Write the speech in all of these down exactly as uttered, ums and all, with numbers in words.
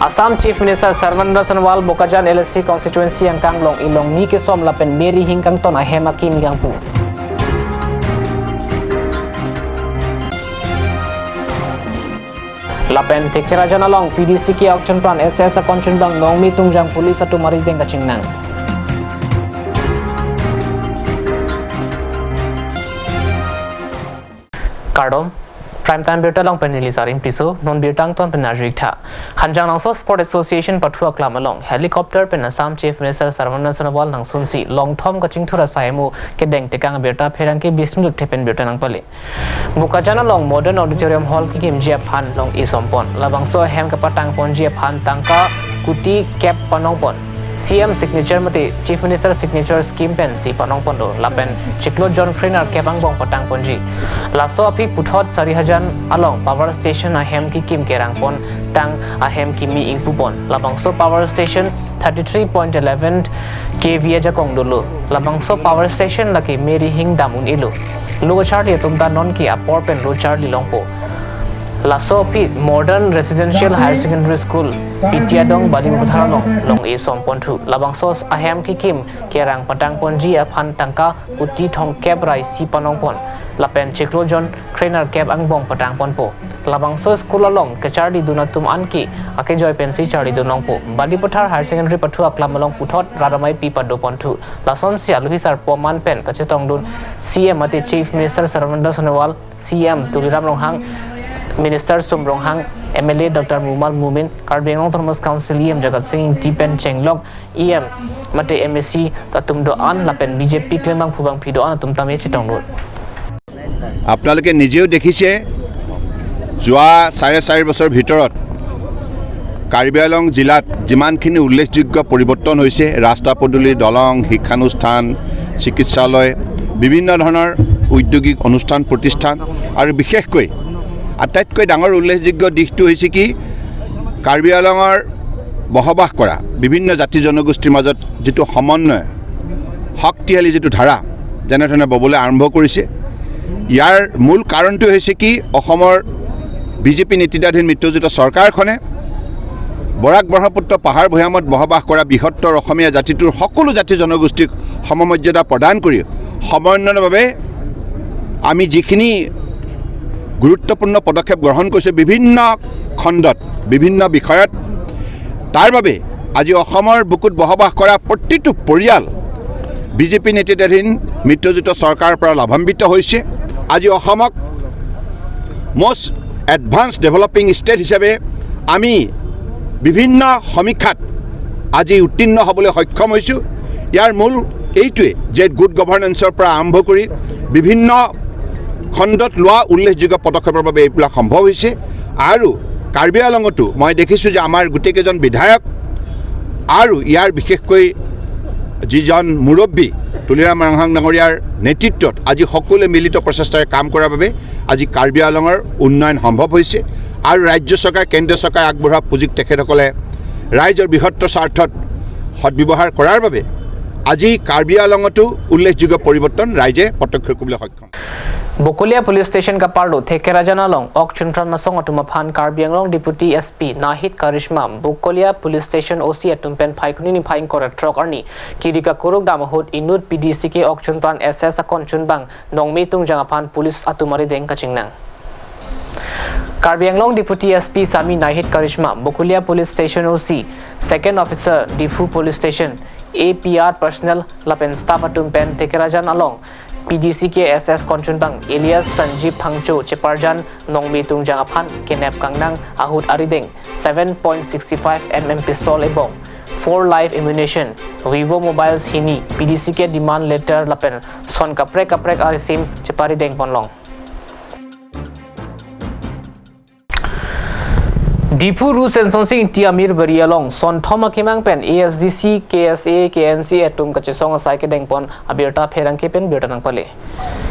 Assam Chief Minister Sarbananda Sonowal Bokajan L A C constituency angkang Longpi Longni kesom lapen Mary Hing kangton ahem akimi kangpu. Lapen Thekerajan along P D C K okchunpran S S akonchunbang Nongme Tungjang police atum arideng kachingnang. Kardom, Prime Time Birta along pen neli Sarim Tisso, non birta angton pen arju-ik tha. Hanjanglangso Sport Association pathu aklam along helicopter pen Assam Chief Minister Sarbananda Sonowal nangsunsi longthom kachingthur asai amo kedeng tekang birta pherangke Bisnu Lutthe pen birta nangpale. Bokajan along Modern Auditorium Hall kekimji aphan Longpi sompon. Labangso ahem kapatangponji aphan tangka kuti kep panongpon. C M signature mate Chief Minister signature scheme pensi panongponlo. Lapen chiklo jon krenerkep angbong patangponji. Laso aphi puthot Sarihajan along power station ahem kekim kerangpon tang ahem kimi ingpupon. Labangso power station thirty three point eleven K V ajakong dolo. Labangso power station lake Mary Hing dam un-elo. Lo kacharli atum ta nonke apor pen lo charli longpo. Laso aphi Modern Residential Higher Secondary School, Itiadong Balipathar along Longpi sompon thu. Labangso ahem kekim kerang patangponji aphan tangka kuti thomkep ra isi panongpon. Lapen chiklo jon krenerkep angbong patangponpo. Labangso school along kacharlidun atum anke akejoi pensi charlidun longpo. Balipathar Higher Secondary pathu aklam along puthot rat ameipi padoponthu. Lasonsi alohi sarpo aman pen kachetongdun C M mate Chief Minister Sarbananda Sonowal, C M Tuliram Ronghang, Minister Sum Ronghang, M L A Doctor Numal Momin, Karbi Anglong Autonomous Council E M Jagat Sing Engti pen chenglok E M mate M A C atum do-an lapen B J P klembangphu bangpi do-an atum tame chetongdun. আপোনালোকে নিজেও দেখিছে, যোৱা চাৰে চাৰি বছৰ ভিতৰত কাৰ্বি আংলং জিলাত যিমানখিনি উল্লেখযোগ্য পৰিৱৰ্তন হৈছে, ৰাস্তা পদূলি, দলং, শিক্ষানুষ্ঠান, চিকিৎসালয়, বিভিন্ন ধৰণৰ ঔদ্যোগিক অনুষ্ঠান প্ৰতিষ্ঠান আৰু বিশেষকৈ আটাইতকৈ ডাঙৰ উল্লেখযোগ্য দিশটো হৈছে কি, কাৰ্বি আংলঙৰ বসবাস কৰা বিভিন্ন জাতি জনগোষ্ঠীৰ মাজত যিটো সমন্বয়, শক্তিশালী যিটো ধাৰা যেনেধৰণে ববলৈ আৰম্ভ কৰিছে, ইয়াৰ মূল কাৰণটো হৈছে কি, অসমৰ বিজেপি নেতৃত্বাধীন মিত্ৰজোঁটৰ চৰকাৰখনে বৰাক ব্ৰহ্মপুত্ৰ পাহাৰ ভৈয়ামত বসবাস কৰা বৃহত্তৰ অসমীয়া জাতিটোৰ সকলো জাতি জনগোষ্ঠীক সমমৰ্যাদা প্ৰদান কৰি সমন্বয়ৰ বাবে আমি যিখিনি গুৰুত্বপূৰ্ণ পদক্ষেপ গ্ৰহণ কৰিছে বিভিন্ন খণ্ডত, বিভিন্ন বিষয়ত, তাৰ বাবে আজি অসমৰ বুকুত বসবাস কৰা প্ৰতিটো পৰিয়াল বিজেপি নেতৃত্বাধীন মিত্ৰজোঁটৰ চৰকাৰৰ পৰা লাভান্বিত হৈছে। আজি অসমক মষ্ট এডভান্স ডেভেলপিং ষ্টেট হিচাপে আমি বিভিন্ন সমীক্ষাত আজি উত্তীৰ্ণ হ'বলৈ সক্ষম হৈছোঁ। ইয়াৰ মূল এইটোৱে যে গুড গভাৰ্নেন্সৰ পৰা আৰম্ভ কৰি বিভিন্ন খণ্ডত লোৱা উল্লেখযোগ্য পদক্ষেপৰ বাবে এইবিলাক সম্ভৱ হৈছে। আৰু কাৰ্বি আংলঙতো মই দেখিছোঁ যে আমাৰ গোটেইকেইজন বিধায়ক আৰু ইয়াৰ বিশেষকৈ যিজন মুৰব্বী তুলিৰাম ৰংহাং ডাঙৰীয়াৰ নেতৃত্বত আজি সকলোৱে মিলিত প্ৰচেষ্টাৰে কাম কৰাৰ বাবে আজি কাৰ্বি আংলঙৰ উন্নয়ন সম্ভৱ হৈছে। আৰু ৰাজ্য চৰকাৰ, কেন্দ্ৰীয় চৰকাৰে আগবঢ়োৱা পুঁজিক তেখেতসকলে ৰাইজৰ বৃহত্তৰ স্বাৰ্থত সদ্ব্যৱহাৰ কৰাৰ বাবে আজি কাৰ্বি আংলঙতো উল্লেখযোগ্য পৰিৱৰ্তন ৰাইজে প্ৰত্যক্ষ কৰিবলৈ সক্ষম। Bokolia Police Station kaparlo Thekerajan along okchunpran asong atum aphan Karbi Anglong Deputy S P Nahid Karishma, Bokolia Police Station O C atum pen Phaikuni niphai ingkoi ra throk arni kiri kakuruk dam ahut inut P D C K okchunpran S S akonchunbang Nongme Tungjang aphan police atum arideng kachingnang. Karbi Anglong Deputy S P Sami Nahid Karishma, Bokolia Police Station O C, Second Officer, Diphu Police Station, A P R personnel lapen staff atum pen Thekerajan along P D C K S S konchunbang alias Sanjeev Phangcho cheparjan Nongme Tungjang aphan kenep kangnang ahut arideng seven point six five M M pistol ebong four live ammunition, Vivo mobiles hini, P D C K demand letter lapen son kaprek kaprek a-sim cheparideng ponlong. Diphu Ru Sensonsing Ingti Amir Bari along sonthom akemang pen A S D C, K S A, K N C A atum kachesong asai kedengpon abirta pherangke pen birta nangpale.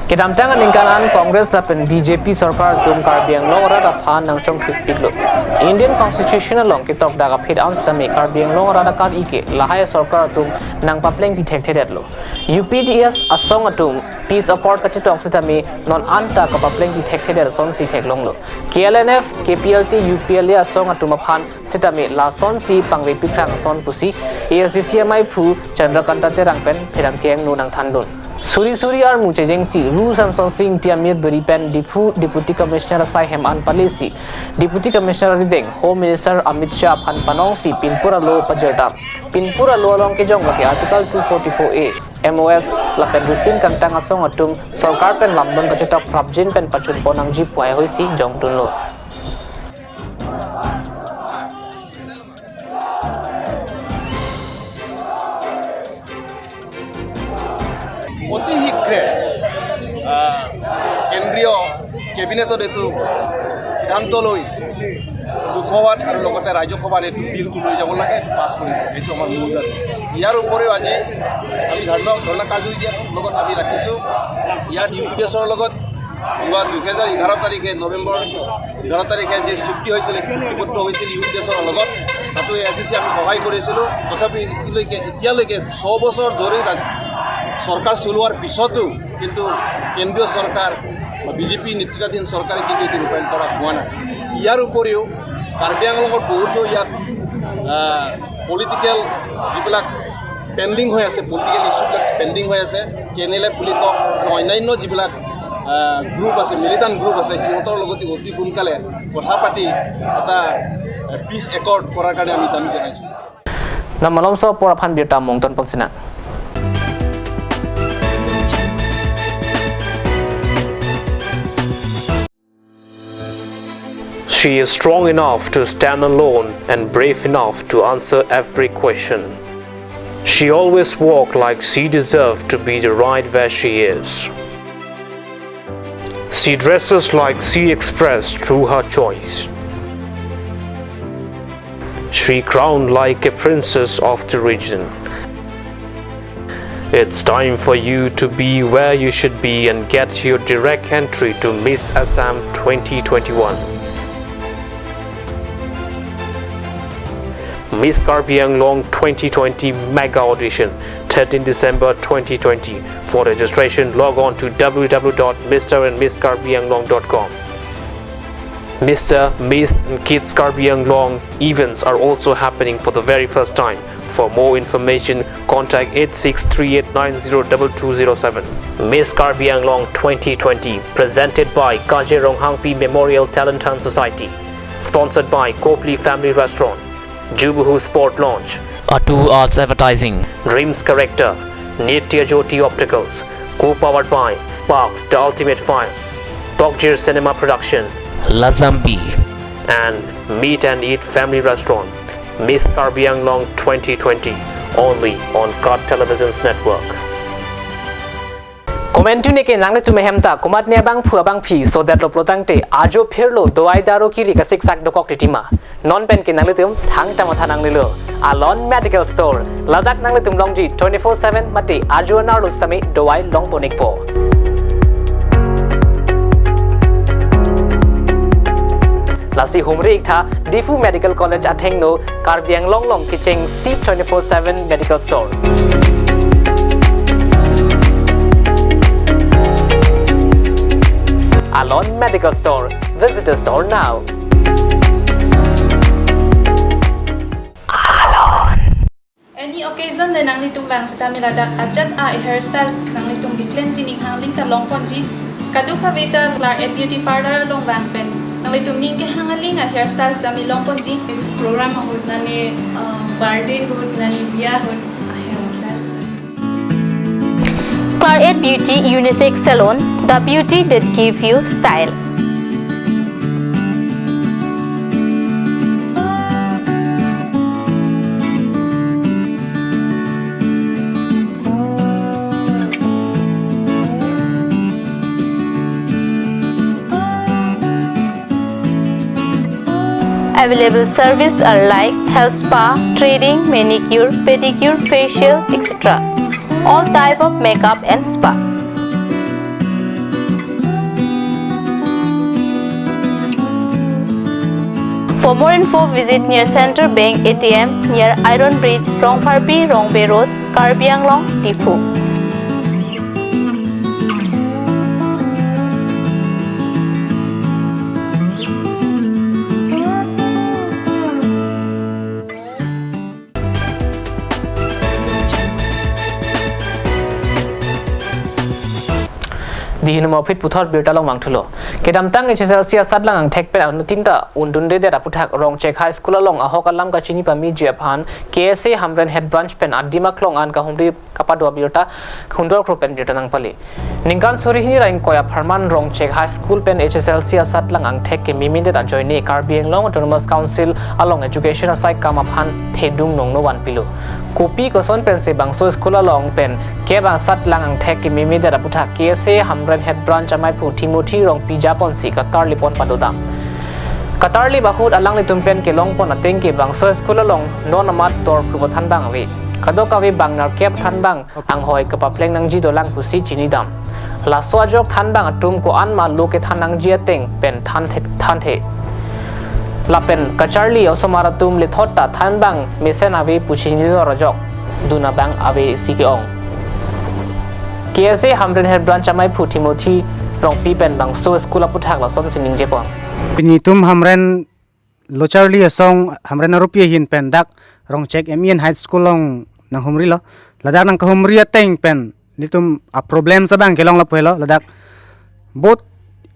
Kedamtang aningkan an Congress lapen B J P sorkar atum Karbi Anglong arat aphan nangchongthukpiklo. Indian Constitution along ketok dak aphi an sitame Karbi Anglong arat akat ike lahai sorkar atum nangpaplengpi thekthedetlo. U P D S asong atum peace accord kachetong sitame non anta kapaplengpi thekthedet asonsi theklonglo. K L N F, K P L T, U P L A asong atum aphan sitame lasonsi pangvepiklang ason pusi A S D C amaiphu Chandrakanta Terang pen pherangke angno nangthandun. Suri suri armu chejengsi Ru Samson Sing Tiamir Beri pen Diphu Deputy Commissioner asai hem an palesi Deputy Commissioner arideng Home Minister Amit Shah aphan panongsi pinpur alo pajirdam. Pinpur alo along kejong lake Article two forty-four A, M O S lapen risin kangtang asong atum sorkar pen lamdon kachetok prapjin pen pachunpon nangji pu haihui si jongtunlo. অতি শীঘ্ৰে, আহ, কেন্দ্ৰীয় কেবিনেটত এইটো সিদ্ধান্ত লৈ লোকসভাত আৰু লগতে ৰাজ্যসভাত এইটো বিলটো লৈ যাব লাগে, পাছ কৰিব। এইটো আমাৰ মূল দাবী। ইয়াৰ উপৰিও আজি আমি ধৰ্ণা, ধৰ্ণা কাৰ্যসূচীৰ লগত আমি ৰাখিছোঁ, ইয়াত ইউ পি এছৰ লগত যোৱা দুহেজাৰ এঘাৰ তাৰিখে, নৱেম্বৰ এঘাৰ তাৰিখে যি চুক্তি হৈছিলে, চুক্তিবদ্ধ হৈছিল ইউ পি এছৰ লগত, তাতো এ আই চি চি আমি সহায় কৰিছিলোঁ। তথাপি এতিয়ালৈকে, এতিয়ালৈকে ছয় বছৰ ধৰি ৰাজ-, চৰকাৰ চলোৱাৰ পিছতো কিন্তু কেন্দ্ৰীয় চৰকাৰ বা বি জে পি নেতৃত্বাধীন চৰকাৰে কিন্তু এইটো ৰূপায়ণ কৰা হোৱা নাই। ইয়াৰ উপৰিও কাৰ্বি আংলঙত বহুতো ইয়াত, আহ, পলিটিকেল যিবিলাক পেণ্ডিং হৈ আছে, পলিটিকেল ইছ্যুবিলাক পেণ্ডিং হৈ আছে, কে এন এল এফ বুলি কওক আৰু অন্যান্য যিবিলাক, আহ, গ্ৰুপ আছে, মিলিটেণ্ট গ্ৰুপ আছে, সিহঁতৰ লগতে অতি সোনকালে কথা পাতি এটা, আহ, পিচ একৰ্ড কৰাৰ কাৰণে আমি দাবী জনাইছোঁ। Nang malomso apor aphan birta mongton pon sinang. She is strong enough to stand alone and brave enough to answer every question. She always walks like she deserves to be the right where she is. She dresses like she expressed through her choice. She crowned like a princess of the region. It's time for you to be where you should be and get your direct entry to Miss Assam twenty twenty-one. Miss Karbi Anglong twenty twenty Mega Audition, thirteenth December twenty twenty. For registration, log on to w w w dot mister and miss karbi anglong dot com. Mister, Miss and Kids Karbi Anglong events are also happening for the very first time. For more information, contact eight six three eight nine zero double two zero seven. Miss Karbi Anglong twenty twenty, presented by Kaje Ronghangpi Memorial Talent Hunt Society. Sponsored by Kopli Family Restaurant, Jubuhu Sport Lounge, Atu Arts Advertising, Dreams Character, Nitya Jyoti Opticals, co-powered by Sparks, The Ultimate Fire, Tokjir Cinema Production, Lazambi, and Meet and Eat Family Restaurant. Miss Karbi Anglong twenty twenty, only on Kat Televisions Network. Komantu neke nanglitum ahem ta komatne abangphu abangphi sodetlo pulotangte ajo phirlo dawai daru kiri kasiksak dokok titima. Non pen ke nanglitum thangta matha nanglelo. Alon Medical Store, ladak nanglitum longji twenty-four seven mate ajo anerlo sitame dawai longpon-ikpo. Lasi humri-iktha, Diphu Medical College athengno Karbi Anglong along kechengsi twenty-four seven Medical Store. Alon Medical Store. Visit the store now. Any occasion le nanglitum vang sitame ladak ajat a hairstyle nanglitum keklemji ning hangling ta longponji. Kadokave ta Claret Beauty Parlour along vang pen nanglitum ning kehang aling a hairstyle sitame longponji. Program ahut nani, uh, birthday ahut nani, biya ahut a hairstyle. Claret Beauty Unisex Salon, the beauty that give you style. Available service are like health spa, threading, manicure, pedicure, facial, et cetera. All type of makeup and spa. For more info, visit near Central Bank A T M, near Iron Bridge, Rongpharpi, Rongbe Road, Karbi Anglong, Diphu. Dihini mo aphi puthot birta long vangthulo. Kedamtang H S L C asatlang angthek pen anuttin ta undundedet aputhak Rongchek High School along ahok alam kachini pameji aphan K S A Hamren Head Branch pen adim aklong an kahumri kapado abirta khundor kro pen birta nangpale. Ningkan suri hini ra ingkoi apharman Rongchek High School pen H S L C asatlang angthek kememedet ajoine Karbi Anglong Autonomous Council along education asai kam aphan thedung nongno vanpilo. Kopi koson pensi bangso school along pen kep asatlang angthek kememedet aputhak K S A Hamren Head Branch amaiphu Timothy Rongpi japonsi katarli pon padodam. Katarli bahut alanglitum pen kelong pon ateng ke bangso school along non amat dor phlu thanbang ave. Kadokave bang nerkep thanbang anghoi kapapleng nangji dolang pusi chinidam. Laso ajok thanbang atum ko-an ma lo kethan nangji ateng pen thanthe, thanthe. Lapen kacharli osomar atum lethot ta thanbang mesen ave pu chinidor ajok dun abang ave si ke-ong. K S A Hamren Head Branch amaiphu Timothy Rongpi pen bangso school aputhak lasonsi ningjepon. Pini itum Hamren locharli asong Hamren arupi ahin pen dak Rongchek M E N High School along nanghumrilo. Ladak nangkahumri ateng pen nelitum a-problem abang kelong lapu helo ladak. Both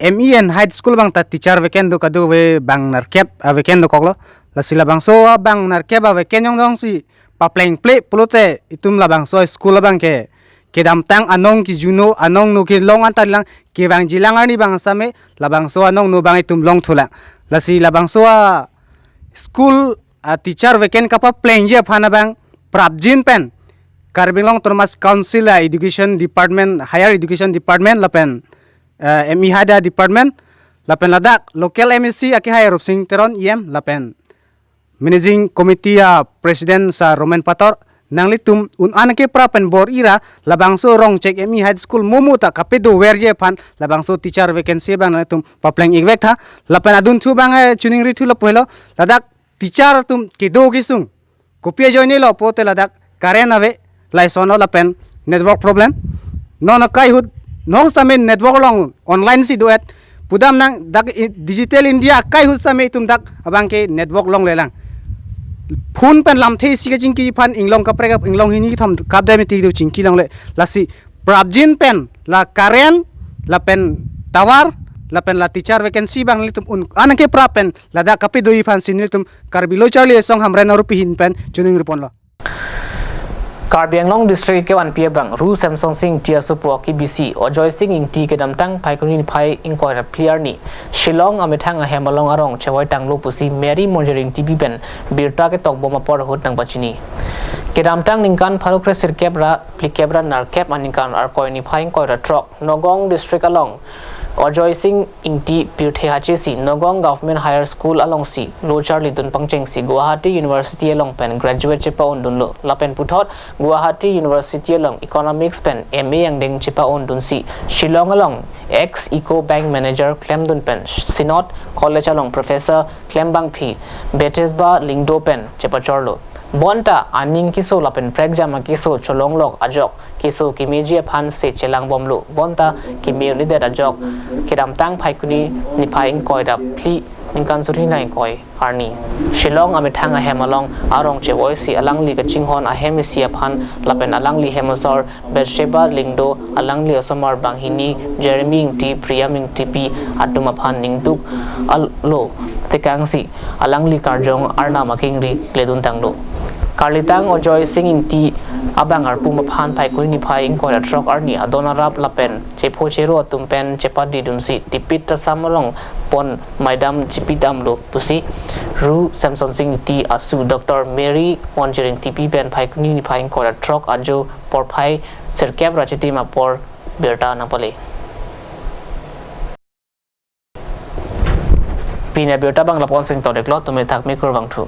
M E N High School abang ta teacher vacant do, kadokave bang nerkep a-vacant dokoklo. Lasi labangso abang nerkep a-vacant jongdongsi paplengple pulote itum labangso school abang ke kedamtang anong kijuno anong no kelong anta lang kevangjilang arni abang same labangso anong no abang itum longthulang. Lasi labangso a-school a-teacher vacant kapaplengji aphan abang prapjin pen Karbi Anglong Autonomous Council a-education department, higher education department lapen, eh, M E hada department lapen ladak local M A C akehai Rupsing Teron E M lapen Managing Committee a-President Sir Roman Pator, nanglitum un-an keprap pen bor-ira labangso Rongchek M E High School momo ta kapedoverji aphan labangso teacher vacancy abang nanglitum papleng-ik vek tha. Lapen adunthu abang, eh, chiningrithu lapu helo ladak teacher atum kedo kesung. Kopi ajoinelo pulote ladak current ave, laisonlo lapen network problem. Non akai ahut non sitame network along online si do-et. Pudamnang dak i-, Digital India akai ahut sitame itum dak abang ke network longlelang. Phone pen lamthe isi kachingki aphan inglong kaprek ap-, inglong hini kethom kapdai meti do chingki longle. Lasi prapjin pen la current lapen tower lapen la teacher vacancy abang nelitum un-an keprap pen ladak kapedoji aphansi nelitum Karbi locharli asong Hamren arupi ahin pen chiningriponlo. Karbi Anglong District kevanpi abang Ru Semson Sing Ingti asopo aki bisi Ajoy Sing Ingti kedamtang Phaikuni niphai ingkoi ra phli arni Shillong amethang ahem along arong chevoi tanglo pusi Mary Monjering T V pen birta ketokbom apor ahut nangpachini. Kedamtang ningkan pharo kresirkep ra phlikep ra nerkep aningkan Arkoi niphai ingkoi ra throk Nagaon District along Ajoy Sing Ingti pirthe hachesi Nagaon Government Higher School alongsi locharlidun pangchengsi Guwahati University along pen graduate chepa-undunlo. Lapen puthot Guwahati University along Economics pen M A angdeng chepa-undunsi Shillong along ex Eco Bank Manager klemdun pen Synod College along Professor klembangpi Bethesda Lyngdoh pen chepachorlo. Bonta aning keso lapen prekjam akeso cholonglok ajok keso kemeji aphan se chelangbomlo. Bonta keme-un-edet ajok kedamtang Phaikuni niphai ingkoi ra phli ningkan suri hini ingkoi arni Shillong amethang ahem along arong chevoisi alangli kachinghon ahem isi aphan lapen alangli hem asor Bethesda Lyngdoh, alangli osomar banghini Jeremy Ingti, Priam Ingtipi atum aphan ningduk alo tekangsi alangli karjong arnam akengri kledun tanglo. Karlitang Ajoy Sing Ingti abang arpum aphan Phaikuni niphai ingkoi ra throk arni adon arap lapen chepho chero atum pen chepadidunsi tipit ta sam along pon maidam chipidamlo pusi Ru Semson Sing Ingti asu Doctor Mary Monjering T V pen Phaikuni niphai ingkoi ra throk ajo porphai sirkep ra chitim apor birta nangpale. Pini abirta abang lapu-an sing todeklo, tumi thak me kurvangthu.